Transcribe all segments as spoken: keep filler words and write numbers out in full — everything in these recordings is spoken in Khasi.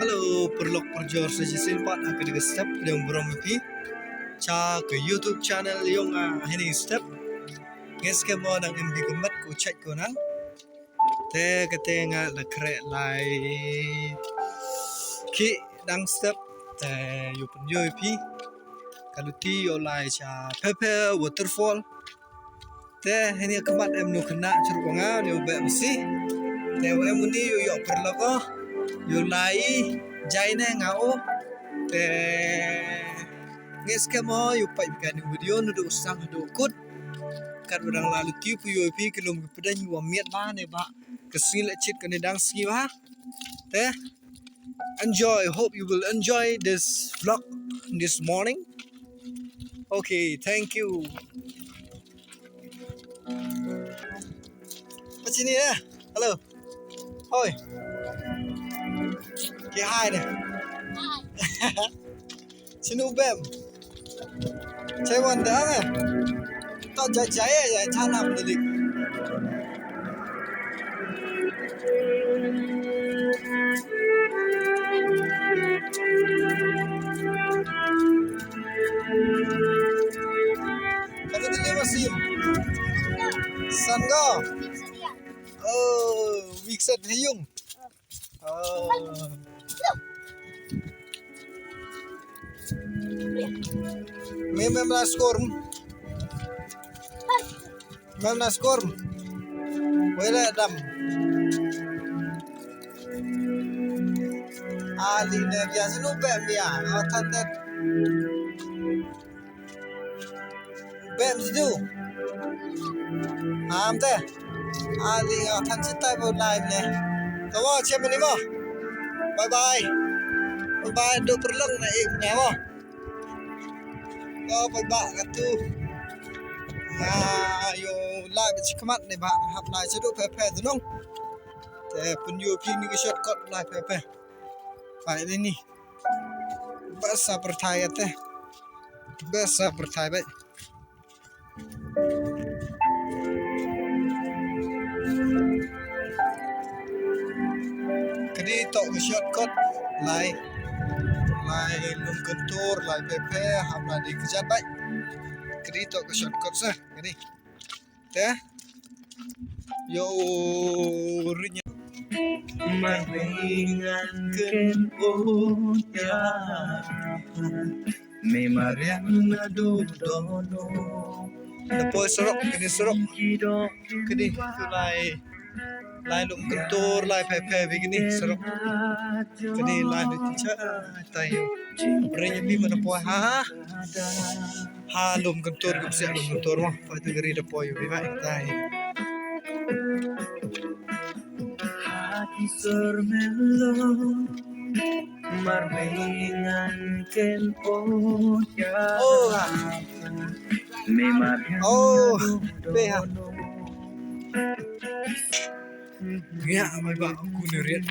Hello, paralok parajor, sa shisien pat ha kane ka step, pdiang burom ïa phi sha ka YouTube channel jong nga ha kane ka step. Ngi skhem mo nang em phi ka met ko chait ko nang. Te kata nga la khreh lai ki dang step te ïoh pynïoh ïa phi ka luti ïoh lai sha Phephe Waterfall. Te hynne ka mat em nu khynnah shuh ba nga ïoh beh masi. Te wa em ni ïoh ïoh paralok ïoh lai jai ne nga o. Te ngi skhem mo ïoh peit kane ka video naduh sdang haduh kut. Katba dang la luti phi ïoh phi ki lum ki pdeng wa miat ba ne ba ka sngi la chit kane dang sngi ba. Te enjoy, hope you will enjoy this vlog this morning. Okay, thank you. Pachini eh. Hello. Hoi. Ki hai ne. Sinu bem. Chai wan da eh. To jai jai eh jai chanam dili. Kata dili masim. Sanga. Oh, wikset heyung. Oh. Mem mem la skorm. Mem la skorm. Wele dam. Ali ne biasa nu pe biasa. Oh, tante. Bem situ. Am te. Ali nga than sitai bo live ne. Tawa chem ni mo. Bye bye. Bye bye do perlong na ik ne mo. Ko bye bye katu. Nga ïoh live chi khmat ne ba hap live situ Phephe tu nong. Te pun ïoh phi ni ki shortcut live Phephe. Bye ni. Basa perthai ate. Basa perthai bai. Kadi tok ke shortcut lai. Lai Lum Kyntur, lai Phephe, hap lai di kejat bai. Kadi tok ke shortcut sa, kadi. Te. Yo rinya. Maringan ken oya. Me marian na do dono. Na poi serok, kini serok. Kini tu lai. Lai Lum Kyntur, lai Phephe, kini serok. Kini lai ni tu cha. Tayo. Rinya pi mana poi ha. Ha Lum Kyntur, gupsiah Lum Kyntur mo. Patu gari da poi yu bai tai. Hati sur melo marmengan ken oya. Oh. Memang. Oh. Beha. Ya, mai ba ku ne riat.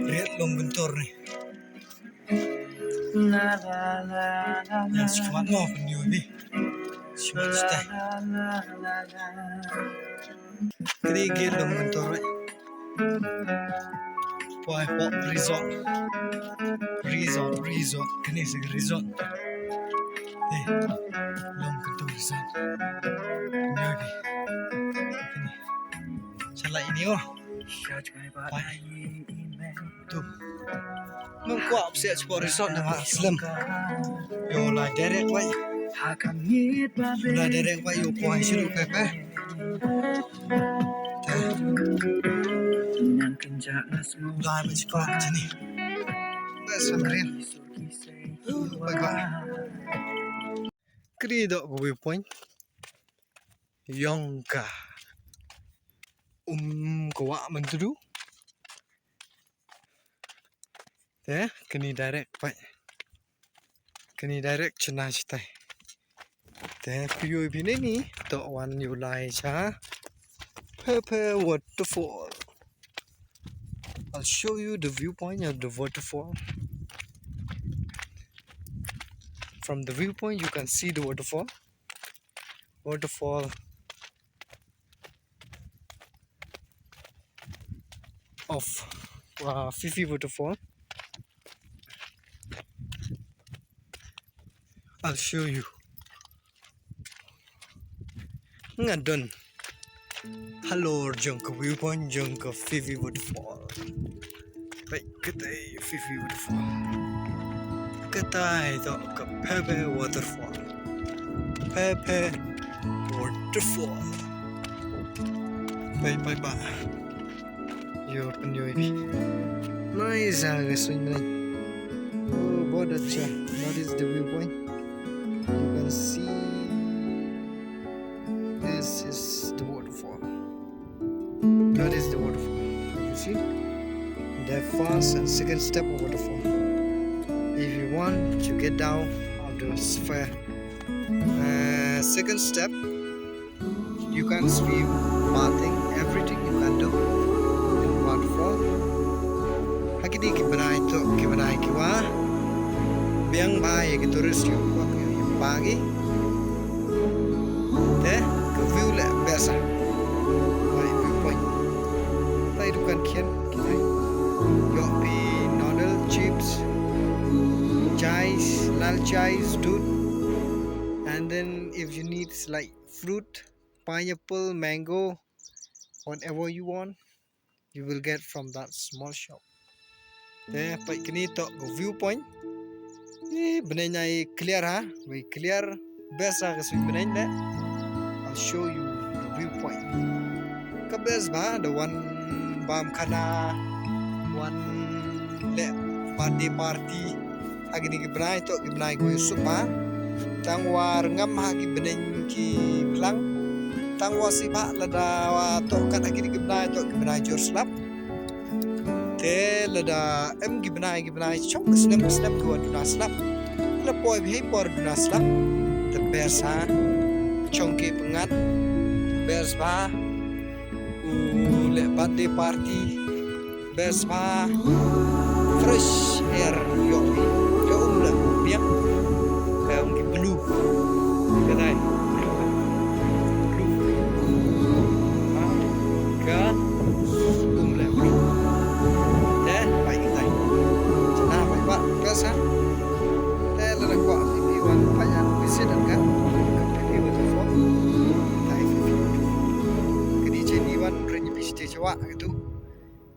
Riat Lum Kyntur ni. Yang sikuat mo penyu ni. Sikuat stai. Kini gate Lum Kyntur ni. Poi pok resort. Resort, resort. Kini sik resort. Eh, Lum Kyntur resort. Ini lagi. Kini. Salah ini oh. Poi. Tu. Mem kwah psiah sport resort na ma slem. Yo la direct wai. La direct wai yo poi shuh Phephe. Dai ba chi kwah jani. Best friend. Bye bye. Kri dok ko viewpoint. Yongka. Um ko wa man tudu. Te kini direct pai. Kini direct chena chitai. Te phi ïoh phi ne ni to wan ïoh lai cha Phephe waterfall. I'll show you the viewpoint of the waterfall. From the viewpoint, you can see the waterfall. Waterfall. of uh, Phi Phi waterfall. I'll show you. Nga don halor jong ka viewpoint jong ka Phi Phi waterfall. Peit, katai Phi Phi waterfall. Katai toh ka Phe Phe waterfall. Phe Phe waterfall. Peit, peit, peit. Ïoh pynïoh ïa phi. Nice ha ka suiñ bneng. Oh, bahut accha. That is the viewpoint. You can see this is the waterfall. That is the waterfall. You see? The first and second step of waterfall. If you want to get down of the sphere, uh, second step, you can swim, bathing, everything you can do in waterfall. Ha kine ki bnai toh ki bnai kiwa biang bha ïa ki tourist ïa u kwah ïa u pagi. Te ka view leh best ah. Bai viewpoint. Tai dukan khian kitai. Ïoh phi noodle, chips, chais, lal chais, dudh. And then if you need like fruit, pineapple, mango, whatever you want, you will get from that small shop. Te peit kine toh ka viewpoint. Ih, bneng ai clear ha, bai clear. Best ha ka suiñ bneng de. I'll show you the viewpoint. Ka best bha, da wan bam khana, wan leh birthday party. Ha kine ki bnai toh ki bnai kiwa suk bha. Tang wa rngam ha ki bneng ki phlang. Tang wa sih bha lada wa toh kat ha kine ki bnai toh ki bnai jur slap. Te lada em ki bnai ki bnai chong ka snem ka snem kiwa duna slap. La poi bha por duna slap. Te best ha. Chong ki pyngngad. Best bha. U leh birthday party. Best bha. Fresh air ïoh phi. Ka um leh biang. Ka um ki blue. Katai. Blue. Ha. Ka um leh blue. Te bai katai. Chana bai ba. Best ha. Te lada kwah phi phi wan pait ïa visit ka Phi Phi waterfall. Tai Phi Phi waterfall. Kani jeni wan ren phi sdei chwa katu.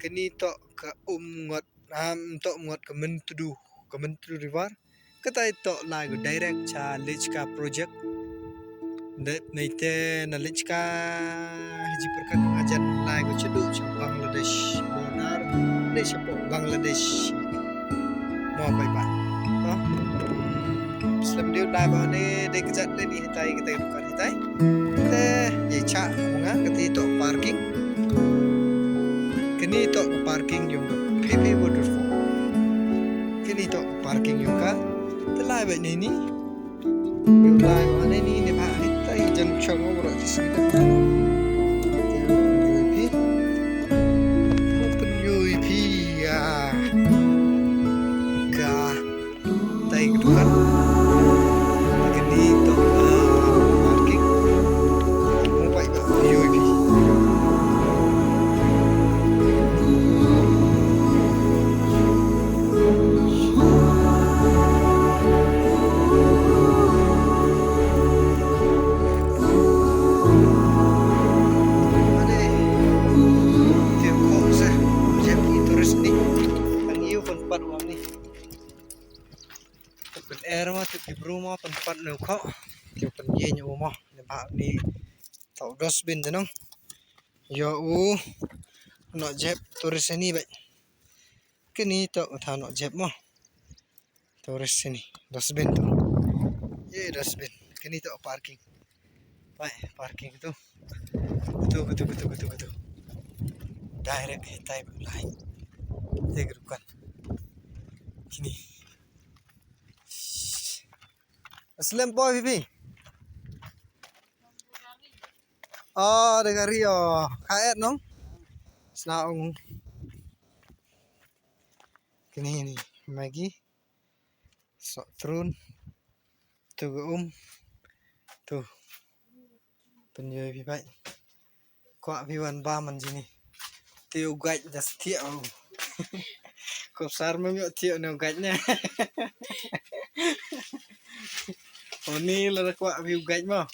Kani toh ka um ngot, am, toh um ngot ka Myntdu, ka Myntdu river. Katai toh lai ko direct cha Lechka project. Dep neite na Lechka haji pyrkhat ka ngajan lai ko chaduh cha Bangladesh border. Ne chapoh Bangladesh. Mo bai ba. Ha? Slem deu lai ba ne de kejat le ni hitai kita dukan hitai. Te ye cha nga kati toh parking. Kini toh parking yung ka Phi Phi waterfall. Kini toh parking yung ka. Te lai ba ni ni. Yu lai wan ni ni ba ita i jan chong over at this minute. Te yu pi. Open yu pi ya. Ka tai ka dukan. Kini to parking. Mo pai ba yu pi. Pynpat wam ni. Pyn er ma tu ki bru ma pynpat ne u kho. Ki pynye nyu ma ne ba ni. Tau dustbin te nong. Yo u. No jep tourist ni bai. Kini to tha no jep ma. Tourist sini. Dustbin tu. Ye dustbin. Kini to parking. Bai parking tu. Betul betul betul betul betul. Direct hitai lai. Te gerukan. Kini. Slem poi pipi. Oh, de gari oh. Kaet nong. Sna ong. Kini ni Maggie. Sok trun. Tu ga um. Tu. Pynjoi pi bai. Kwah pi wan ba man jini. Te u guide da stieh o. Ko sar mem ïoh stieh ne u guide ne. Oni la kwah phi u guide mo.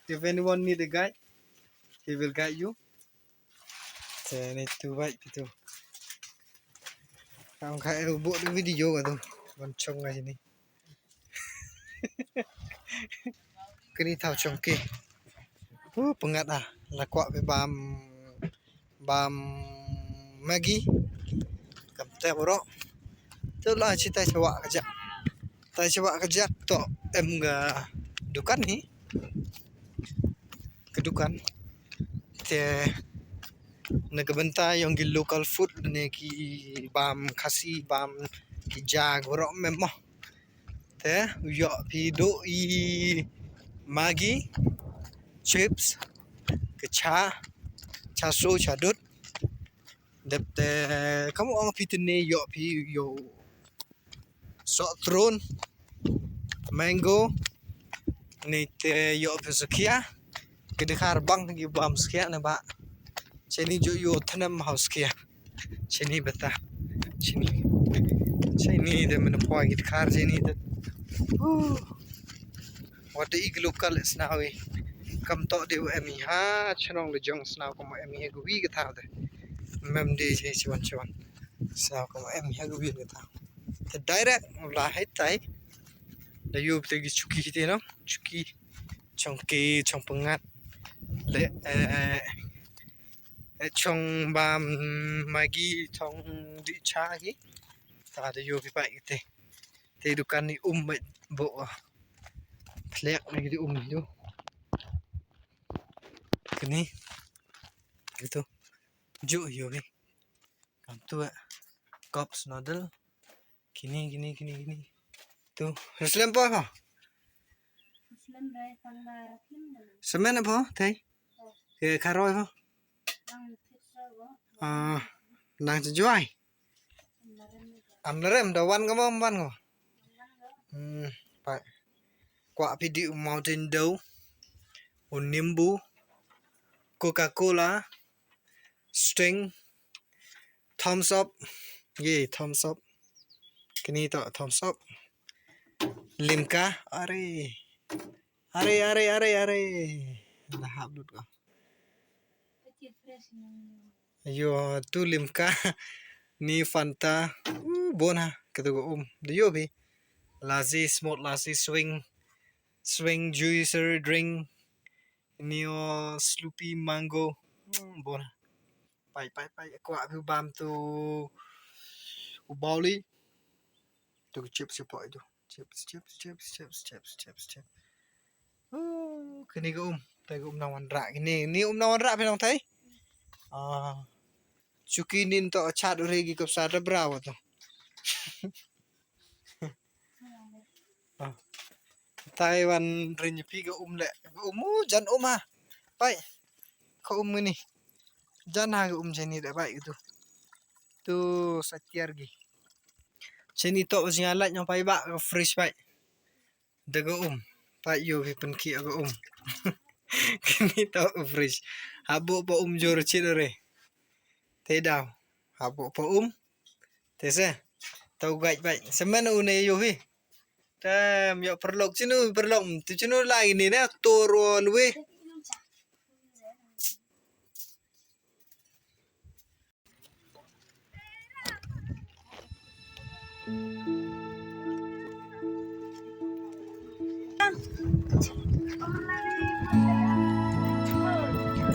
If anyone need a guide, he will guide you. Te ni tu guide phi tu. Kam kha u bok video ka tu. Ban chong ka sini. Kini thaw chong ki. Uh, pyngat ah. La kwah phi bam, bam Maggi. Kam te bro. Tu la chi tai chawak ka jak. Tai chawak ka jak to em ka dukan hi. Ka dukan. Te na ka bynta yong ki local food ne ki bam Khasi, bam ki ja goro mem mo. Te u ïoh phi do i Maggi, chips, ka cha, cha so, cha dud. Dep te kam ong phi te ne ïoh phi ïoh soh trun, mango, ni te ïoh phi sukhia, ki dkhar bang ki bam sukhia na ba. Cheni ju ïoh thanem ha sukhia. Chini beta. Chini. Chini de mena poi git khar chini de. Uh. Wat de ik local snawi. Kam to de em ha chnong le jong snaw kam em ha gwi ka thaw de. Mem de je chiwan chiwan. Snaw kam em ha gwi ka thaw. Te direct la hai tai. Da yu te gi chuki te no. Chuki. Chongki chong pyngat. Le eh eh, chong bam Maggi chong di cha ki. Ta da yu pi pai te. Te dukan ni um bai bo. Plek ni di um ni du. Kini. Gitu. Ju yu ni. Kam tu eh. Cups noodle. Kini, kini, kini, kini. Tu. Slem po ha. Semen po, thei. Ke kharoi po. Ah, nang sejuai. Am lerem da wan ka mo, wan ka mo. Hmm, pai. Kwah phi di u Mountain Dew, u nimbu, Coca-Cola, Sting, Thumbs Up. Ye, Thumbs Up. Kini to Thumbs Up. Limca. Are. Are, are, are, are. Da hap lut ko. Ayo, tu Limca. Ni Fanta. Uh, bon ha. Katu ko um. Da yu phi. Lassi, smooth lassi, swing. Swing juicer drink. Ni o Sloopy mango. Hmm, bon ha. Pai, pai, pai. Kwah phi bam tu u bawli. Tu chips chipo itu. Chips, chips, chips, chips, chips, chips, chips. Oh, kini ka um. Tai ka um nang wanrah kini. Ni um nang wanrah phi nang tai. Ah. Chuki nin to chat uri gi kop sa da brawa to. Ah. Tai wan rin phi ka um le. Ka um uh, jan um ha. Pai. Ka um ni. Jan ha ka um jani da pai gitu. Tu sa tiar gi. Chini to jinga lait nyong pai ba ka fresh pai. Da ka um. Pai yu phi pynki ka um. Kini to fresh. Habo pa um jor chit re. Te daw. Habo pa um. Te se. Tau gait pai. Semen u ne yu phi. Tam yo perlok chinu perlok. Tu chinu lai ni ne toro lui.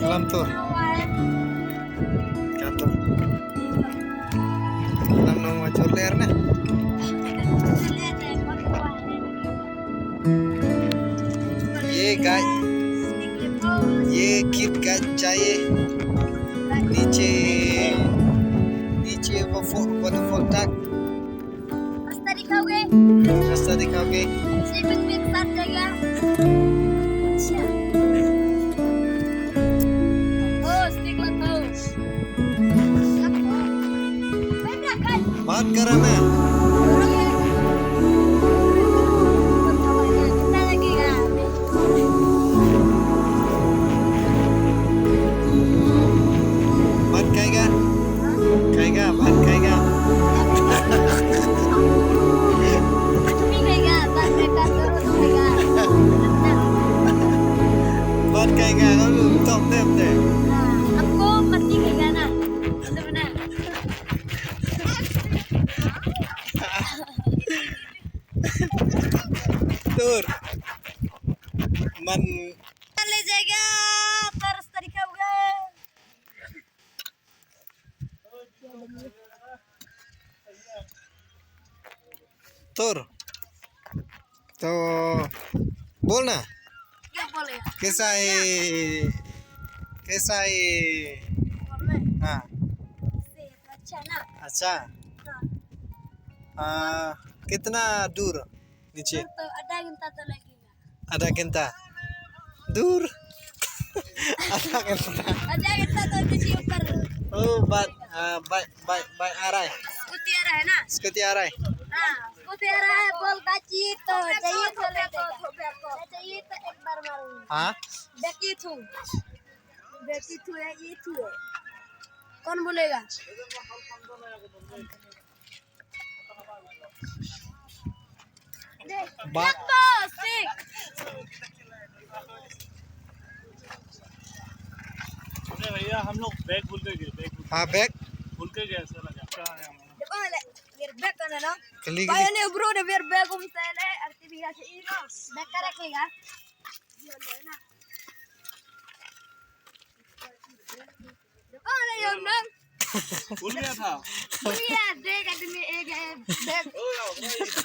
Kalam tur. Kalam tur. Kalam nong wajur ler na. ये गाय, ये किट गाय चाहिए। नीचे, नीचे वो फो-, waterfall तक। रास्ता दिखाओगे? रास्ता दिखाओगे? स्लीपिंग भी एक साथ जाएगा। अच्छा। ओ, स्लीप मत खाओ। मत करा मैं। मत खाएगा। Top, top, top. हाँ, आपको मस्ती के गाना। मतलब ना। Tur. Man. ले जाएगा, पर उस तरीका हुआ। Tur. तो बोलना। क्या बोले? कैसा है? कैसा है? बोलना है। हाँ। से अच्छा ना? अच्छा। हाँ। आ, कितना दूर नीचे? दूर तो आधा घंटा तो लगेगा। आधा घंटा दूर। आधा घंटा। आधा घंटा तो नीचे ऊपर। ओ, बाय, आ, बाय, बाय, बाय आ रहा है। स्कूटी आ रहा है ना? स्कूटी आ रहा है। हाँ, स्कूटी आ रहा है, बोल बातचीत तो चाहिए तो ले देगा। चाहिए तो एक बार मारूंगा। हाँ? बेटी थू। बेटी थू है, ये थू है। कौन बोलेगा? बा- अरे भैया, हम लोग बैग भूल के गए, बैग भूल हाँ, बैग। भूल के गए, ऐसा लगा। कहाँ है हमारा? देखो, ले, ये बैग कौन है ना? कली, भाई कली। ने ब्रो ने मेरे बैग घूमता है, ले, आरती भी यहाँ से, ये ना, बैग का रखेगा। ये वाला है ना। देखो, ले, ये ना। भूल गया था। भूल गया, देख, आदमी एक है, देख।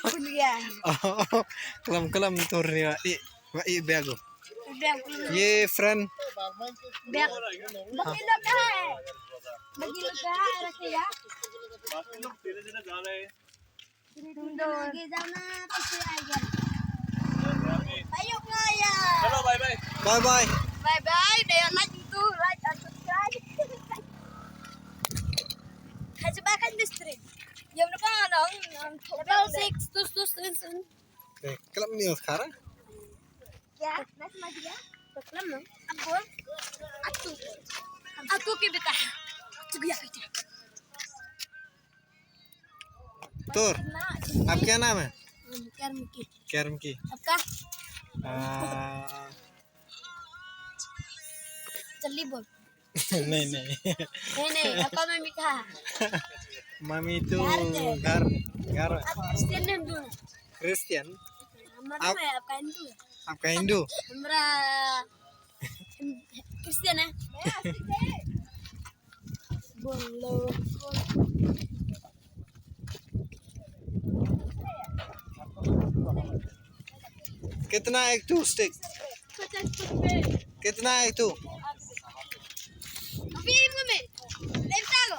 भूल गया। Kalam, kalam, tur ni, wa i, wa i bag. Bag. Ye friend. Bag. Bagi lo kaha hai? Bagi lo kaha hai, rakhe ga? धीरे धीरे जा रहे हैं। तुम लोग आगे जाओ ना, पीछे आ गया। भाइयों को आया। चलो, bye bye। Bye bye। Bye bye। Dei like tu, like and subscribe. Hajba kan distri. Yang depan dong. Double six, tus, tus, tus, tus. Eh, kalam ni sekarang? क्या? मैं समझ गया। तो कलम ना। अब बोल। अब तू। अब तू क्या बेटा? तू क्या बेटा? तुर, आप क्या नाम है? हम्म, कर्म की। कर्म की। आपका? आ, जल्दी बोल। नहीं, नहीं। नहीं, नहीं, आपका मम्मी कहाँ? मम्मी तो घर पे। घर, घर। आप क्रिश्चियन है, हिंदू है? क्रिश्चियन। मतलब आप, है, आपका हिंदू है? आपका हिंदू? हमरा क्रिश्चियन है। बोलो। कितना एक टू स्टिक? पचास रुपए। कितना एक टू? अभी इनको में लेता लो।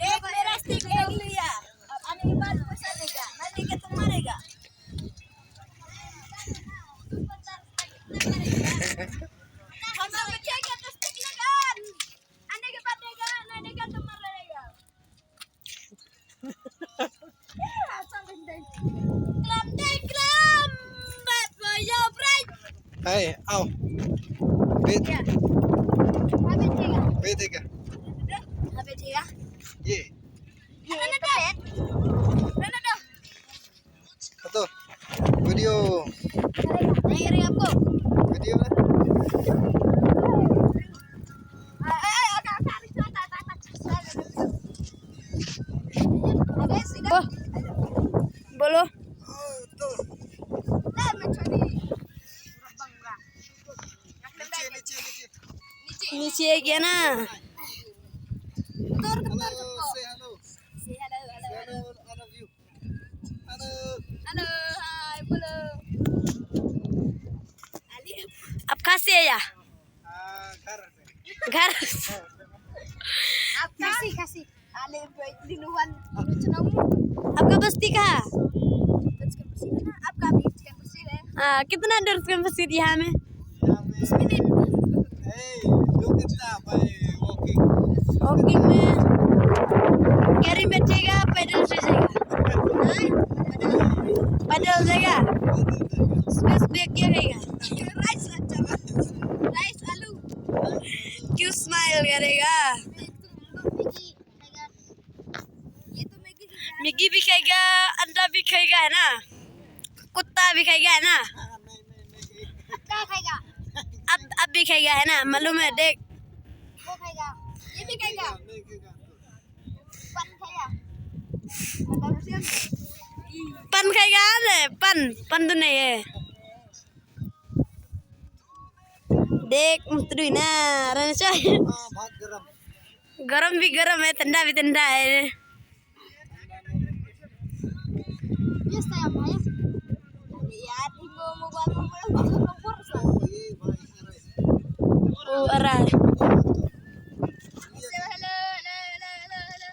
एक मेरा स्टिक ले लिया। अब आने के बाद पैसा देगा, ना देगा तो मारेगा। हम सब क्या क्या तो स्टिक लगा। आने के बाद देगा, ना देगा तो मार लेगा। Klam dei klam. Bat boyo brai. Hey, आओ। Wait। क्या? अबे ठीक है। Wait, ठीक है। अबे ठीक है। ये। ये तो है। तो वीडियो नहीं करेंगे आपको। वीडियो में। बोलो। नीचे, नीचे, नीचे। नीचे गया ना। Hello, say hello। Say hello, hello, hello। Hello, I love you। Hello। Hello, hi, बोलो। आप कहाँ से आया? आ, घर से। घर से। आप खासी, खासी। आपका बस्ती कहाँ? आपका भी चिकन बस्ती है। हाँ, कितना देर चिकन बस्ती थी यहाँ में? बीस मिनट। ए, दो घंटा by walking। Walking में गाड़ी में बैठेगा, पैदल से जाएगा? पैदल जाएगा? Space break क्या खाएगा? Rice, अच्छा, rice, आलू। क्यों smile करेगा? मैगी भी खाएगा, अंडा भी खाएगा, है ना? कुत्ता भी खाएगा, है ना? क्या खाएगा? अब पी खाएगा, है ना? मालूम है, देख। वो खाएगा, ये भी खाएगा। पान खाएगा। पान खाएगा, अरे, पान, पान तो नहीं है। देख, मुतरी ना, रहना चाहिए। हाँ, बहुत गरम। गरम भी गरम है, ठंडा भी ठंडा है। Yes, saya apa ya? Iya, tinggal mau buat apa? Oh, arah. Hello, hello, hello, hello, hello.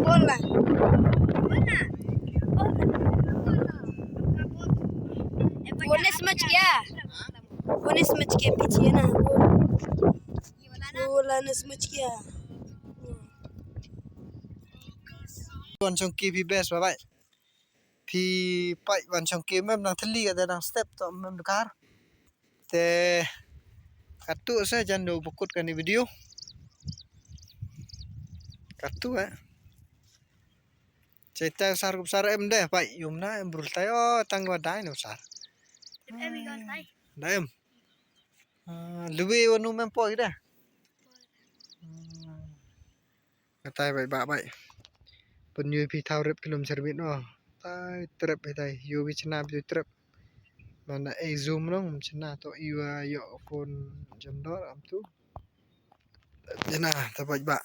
बोलना। बोलना। बोलना। वो नहीं समझ गया। वो नहीं समझ गया, पीछे है ना, वो, वो वाला नहीं समझ गया। Wan shong ki phi best, bye bye. Phi pait wan shong ki mem nang thylli ka te nang step to mem dkhar. Te katu sa jan do bukut kani video. Katu eh. Chai tai sar kup sar em deh, pait yum na em brul tai, oh, tang wa dai no sar. Em i gon tai. Dai em. Ah, lui wa nu mem poi deh. Hmm. Katai bai ba bai. Pun yu phi thau rep kilom serbit no. Tai trep bai tai. Yu bi chna bi trep. Mana e zoom nong chna to iwa yo phone jam dor am tu. Jana ta bai ba.